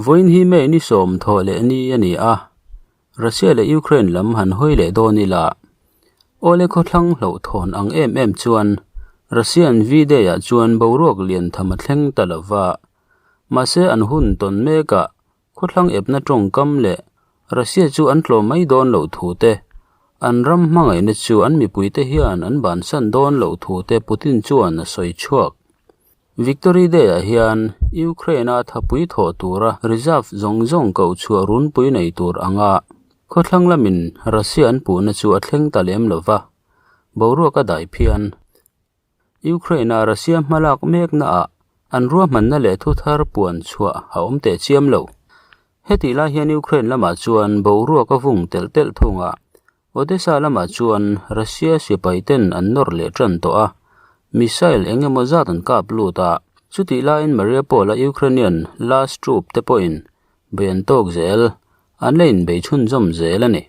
Vawiin hi May ni sawm thawh leh ni a ni a, Russia leh Ukraine lam han hawi leh dawn ila. Awle khawthlang hlauhthawn ang em em chuan Russian V-Day-ah chuan boruak lian tham a thleng ta lo va, mahse an hun tawn mekah Khawthlang epna tawngkam leh Russia chu an tlawm mai dawn loh thu te, an ram hmangaihna chu an mipuite hian an bansan dawn loh thu te Putin chuan a sawi chhuak. Victory Day-ah hian Ukraine-a thapui thawh tura reserve zawng zawng koh chhuah runpui nei tur anga khawthlang lamin Russia an puhna chu a thleng ta lem lo va, boruak a dai phian. Ukraine-a Russia hmalak meknaah an ruahmanna leh thu thar puan chhuah a awm teh chiam lo. Hetih lai hian Ukraine lamah chuan boruak a vung telh telh thung a, Odesa lamah chuan Russia sipai ten an nawr leh tan tawh a, missile eng emaw zat an kap lut a, chutih laiin Mariupol-a Ukrainian last troop te pawhin bei an tawk zel, an la inbei chhunzawm zel a ni.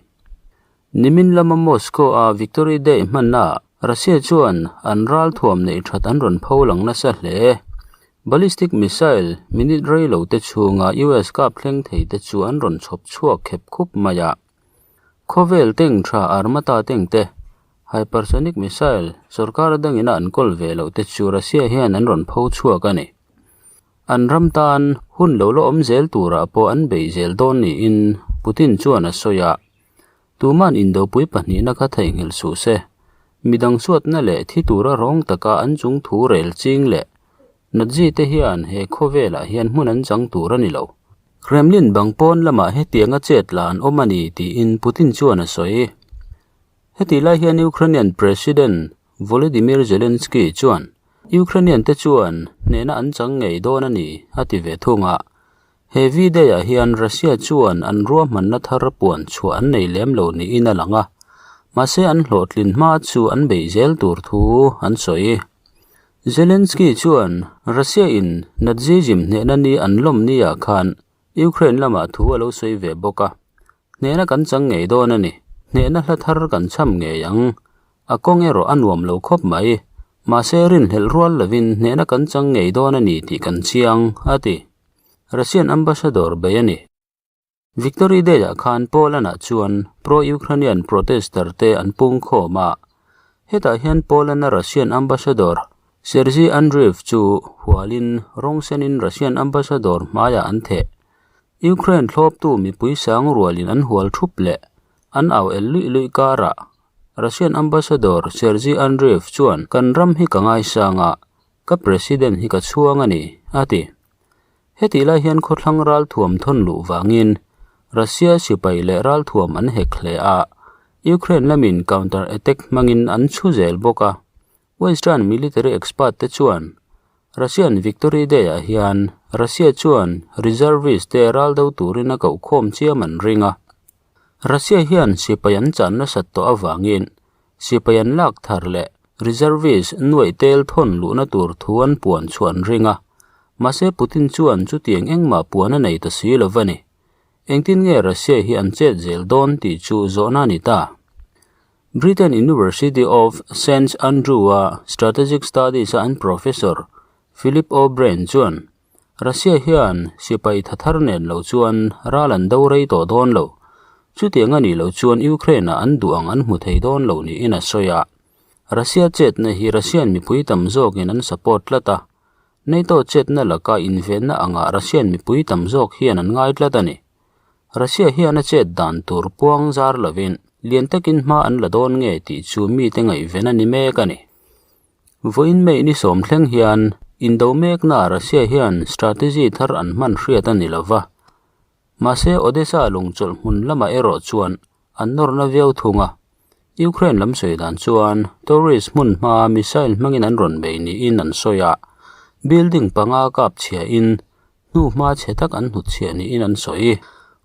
Nimin lama Moscow-a Victory Day hmannaah Russia chuan an ralthuam neih that an rawn pho lang nasa hle. Ballistic missile minute rei lo te chhunga US kap thleng thei te chu an rawn chhawp chhuak khep khup mai a. Khawvel tank tha Armata tank te, hypersonic missile sorkar dangina an kawl ve loh te chu Russia hian an rawn pho chhuak a ni. An ram tan hun lo la awm zel turah pawh an beih zel dawn niin Putin chuan a sawi a. Tuman indopui pahnihna kha theihnghilh suh se. Midang suatna leh thi tura rawng taka an chung thu rel ching leh Nazi te hian he khawvelah hian hmun an chang tur a ni lo. Kremlin bang pawn lamah hetianga chet la an awm a ni tiin Putin chuan a sawi. Hetih lai hian Ukrainian President Volodymyr Zelensky chuan Ukrainian te chuan hnehna an chang ngei dawn a ni a ti ve thung a. He V-Day-ah hian Russia chuan an ruahmanna thar puan chhuah an nei lem lo niin a lang a, mahse an hlawhtlin hma chu an beih zel tur thu an sawi. Zelensky chuan Russia-in Nazism hnehna ni an lawm niah khan Ukraine lamah thu a lo sawi ve bawk a, Hnehna kan chang ngei dawn a ni, hnehna hla thar kan cham ngei ang. A kawng erawh a nuam lo khawp mai, mahse rinhlelh rual lovin hnehna kan chang ngei dawn a ni tih kan chiang, a ti. Russian ambassador bei a ni. Victory Day-ah khan Poland-ah chuan pro-Ukrainian protester te an pung khawm a. Hetah hian Poland-a Russian ambassador Sergei Andreev chu hualin rawng senin Russian ambassador hmaiah an theh. Ukraine thlawptu mipui sang rualin an hual thup leh an au el luih luih karah Russian ambassador Sergei Andreev chuan kan ram hi ka ngaisang a, Ka President hi ka chhuang a ni, a ti. Hetih lai hian khawthlang ralthuam thawn luh vangin Russia sipai leh ralthuam an hek hle a, Ukraine lamin counter attack hmangin an chhu zel bawk a. Western military expert te chuan Russian Victory Day-ah hian Russia chuan reservist te raldo turin a koh khawm chiam an ring a. Russia hian sipai an chan nasat tawh avangin sipai an lak thar leh reservist nuaih tel thawn luhna tur thu an puan chhuah an ring a, mahse Putin chuan chutiang engmah puan a nei ta si lo va ni. Engtin nge Russia hi an chet zel dawn tih chu zawhna a ni ta. Britain University of St Andrew-a Strategic Studies-a an professor Philip O'Brien chuan Russia hian sipai tha thar nen lo chuan ral an do rei tawh dawn lo. Chutiang a nih loh chuan Ukraine-ah an duh ang an hmu thei dawn lo niin a sawi a. Russia chetna hi Russian mipui tam zawkin an support tlat a. NATO chetna laka invenna angah Russian mipui tam zawk hian an ngai tlat a ni. Russia hian a chet dan tur puang zar lovin lian takin hma an la dawn nge tih chu mite ngaihven a ni mek a ni. Vawiin May ni sawm thleng hian indo mekna Russia hian strategy thar an hman hriat a ni lo va. Mahse Odesa lungchawlh hmun lamah erawh chuan an nawrna viau thung a. Ukraine lam sawi dan chuan tourist hmun hmaa missile hmangin an rawn bei niin an sawi a, building panga kap chhiahin hnuhma chhe tak an hnutchhiah niin an sawi.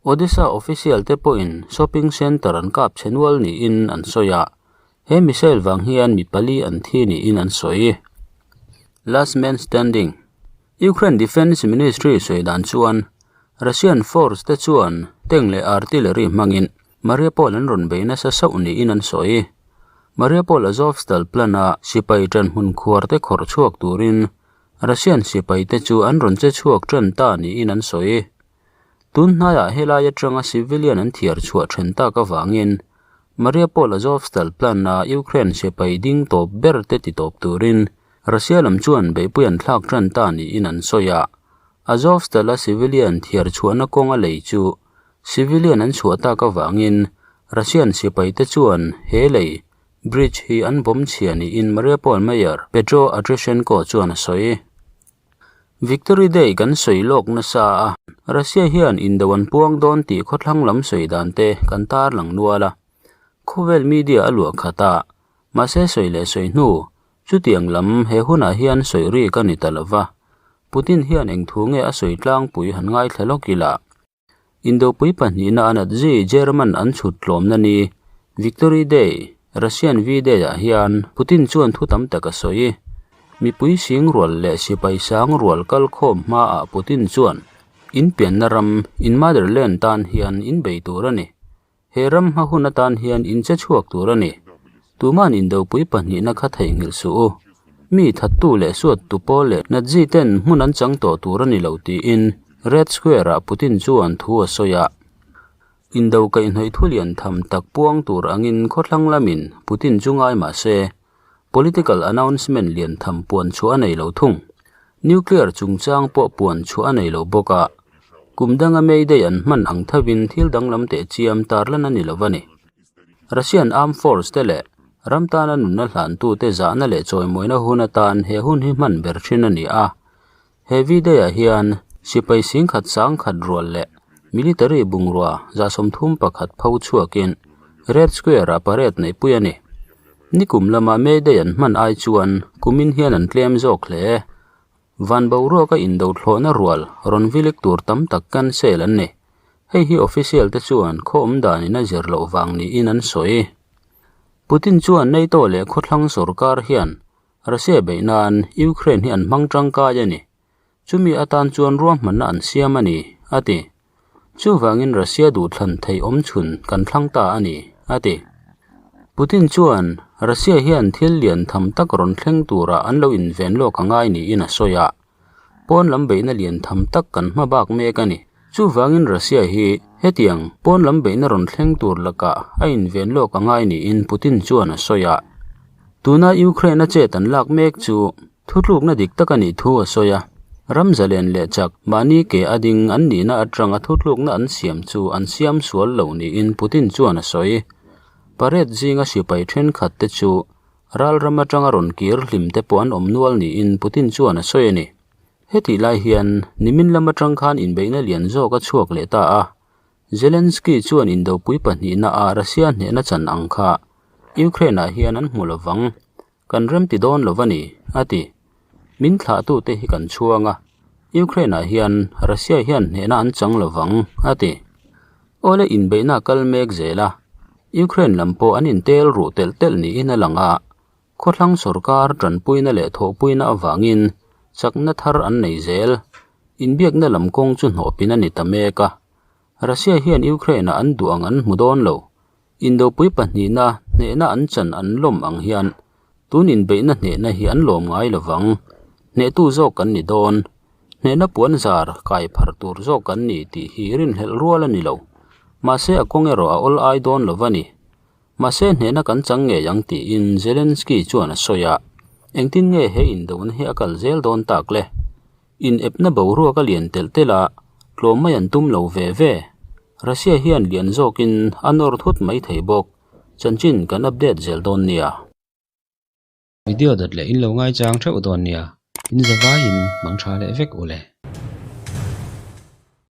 Odesa official te pawhin shopping centre an kap chhe nual niin an sawi a. He missile vang hian mi pali an thi niin an sawi. Last man standing. Ukraine Defence Ministry sawi dan chuan Russian force te chuan tank leh artillery hmangin Mariupol an rawn bei nasa sauh niin an sawi. Mariupol Azovstal plant-a sipai ṭan hmun khuar te khawrh chhuak turin Russian sipai te chu an rawn che chhuak ṭan ta niin an sawi. Tun hnaiah helai atanga civilian an thiar chhuah then tak avangin Mariupol Azovstal plant-a Ukraine sipai ding tawp ber te ti tawp turin Russia lam chuan beihpui an thlak tan ta niin an sawi a. Azovstal-a civilian thiar chhuahna kawnga lei chu civilian an chhuah tak avangin Russian sipai te chuan he lei, bridge, hi an bomb chhia niin Mariupol Mayor Petro Atroshenko chuan a sawi. Victory Day kan sawi lawk nasa a, Russia hian indo an puang dawn tih khawthlang lam sawi dan te kan tarlang nual a. Khawvel media a luah khat a, mahse sawi leh sawi hnu, chutiang lam he hunah hian sawi ri ka ni ta lo va. Putin hian eng thu nge a sawi tlangpui han ngaithla lawk ila. Indopui pahnihna a Nazi German an chhut tlawmna ni, Victory Day, Russian V-Day ah hian Putin chuan thu tam tak a sawi. Mipui sing rual leh sipai sang rual kal khawm hmaah Putin chuan, In pianna ram, in motherland tan hian in bei tur a ni. He ram hma hun atan hian in che chhuak tur a ni. Tuman indopui pahnihna kha theihnghilh suh u. Mi thattu leh suattu pawl leh Nazi ten hmun an chang tawh tur a ni lo tiin Red Square-ah Putin chuan thu a sawi a. Indo kaihhnawih thu lian tham tak puang tur angin khawthlang lamin Putin chu ngai mah se, political announcement lian tham puan chhuah a nei lo thung. Nuclear chungchang pawh puan chhuah a nei lo bawk a, kum danga May Day an hman ang thovin thil danglam teh chiam tarlan a ni lo a ni. Russian Armed Force te leh ram tana nunna hlantute zahna leh chawimawina hun atan he hun hi hman ber thin a ni a. He V-Day-ah hian sipai singkhat sangkhat rual leh military bungrua 31 pho chhuakin Red Square-ah parade neihpui a ni. Nikum lama May Day an hman ai chuan kumin hian an tlem zawk hle. Van boruaka indo thlawhna rual rawn vilik tur tam tak cancel an ni. Hei hi official te chuan khaw awm danin a zir loh vang niin an sawi. Putin chuan NATO leh khawthlang sorkar hian Russia beih nan Ukraine hi an hmang tangkai a ni. Chumi atan chuan ruahmanna an siam a ni, a ti. Chuvangin Russia duhthlan thei awm chhun kan thlang ta a ni, a ti. Putin chuan Russia hian thil lian tham tak rawn thleng turah an lo inven lawk a ngai niin a sawi a. Pawn lam beihna lian tham tak kan hma bak mek a ni. Chuvangin Russia hi hetiang pawn lam beihna rawn thleng tur lakah a inven lawk a ngai niin Putin chuan a sawi a. Tuna Ukraine-a chet an lak mek chu thutlukna dik tak a nih thu a sawi a. Ram zalen leh chak mahni ke a ding an nihna atanga thutlukna an siam chu an siam sual lo niin Putin chuan a sawi. Parade zinga sipai thenkhat te chu Ral ram atanga rawn kir hlim te pawh an awm nual niin Putin chuan a sawi a ni. Hetih lai hian nimin lam atang khan inbeihna lian zawk a chhuak leh ta a. Zelensky chuan indopui pahnihna ah Russia hnehna chan ang kha Ukraine ah hian an hmu lovang, kan remti dawn lo a ni, a ti. Min thlahtute hi kan chhuang a, Ukraine ah hian Russia hian hnehna an chang lovang, a ti. Awle inbeihna a kal mek zel a, Ukraine lam pawh an intel ruh telh telh niin a lang a, khawthlang sorkar tanpuina leh thawhpuina avangin chakna thar an nei zel. Inbiakna lam kawng chu hnawhpin a ni ta mek a, Russia hian Ukraine-ah an duh ang an hmu dawn lo. Indopui pahnihna hnehna an chan an lawm ang hian tun inbeihna hnehna hi an lawm ngai lo vang. Hnehtu zawk kan ni dawn. Hnehna puan zar kai phar tur zawk kan ni tih hi rinhlelh rual a ni lo. Mahse a kawng erawh a awl ai dawn lo va ni. Mahse hnehna kan chang ngei ang tiin Zelensky chuan a sawi a. Engtin nge he indona hi a kal zel dawn tak le? Inepna boruak a lian telh telh a, tlawm mai an tum lo ve ve. Russia hian lian zawkin a nawr thut mai thei bawk. Chanchin kan update zel dawn nia. Video dawt leh in lo ngaichang theuh dawn nia, in zavaiin mang tha leh vek u le.